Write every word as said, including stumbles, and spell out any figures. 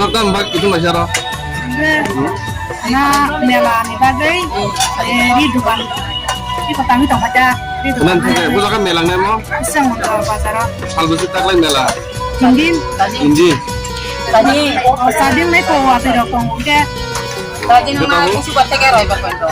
Nokta mbak itu masih ada. Na mela ni bagwi, eh, ri dukan. Iko tangi tong baca. Ri dukan. Nan thangkai, buka kan melang nai mo? Isang untuk bazar. Hal busi taklai mela. Hindi. Hindi. Tadi. Oh, sadin nai ko ati rokong ke. Tadi nuna isu batte ke roi bakon to.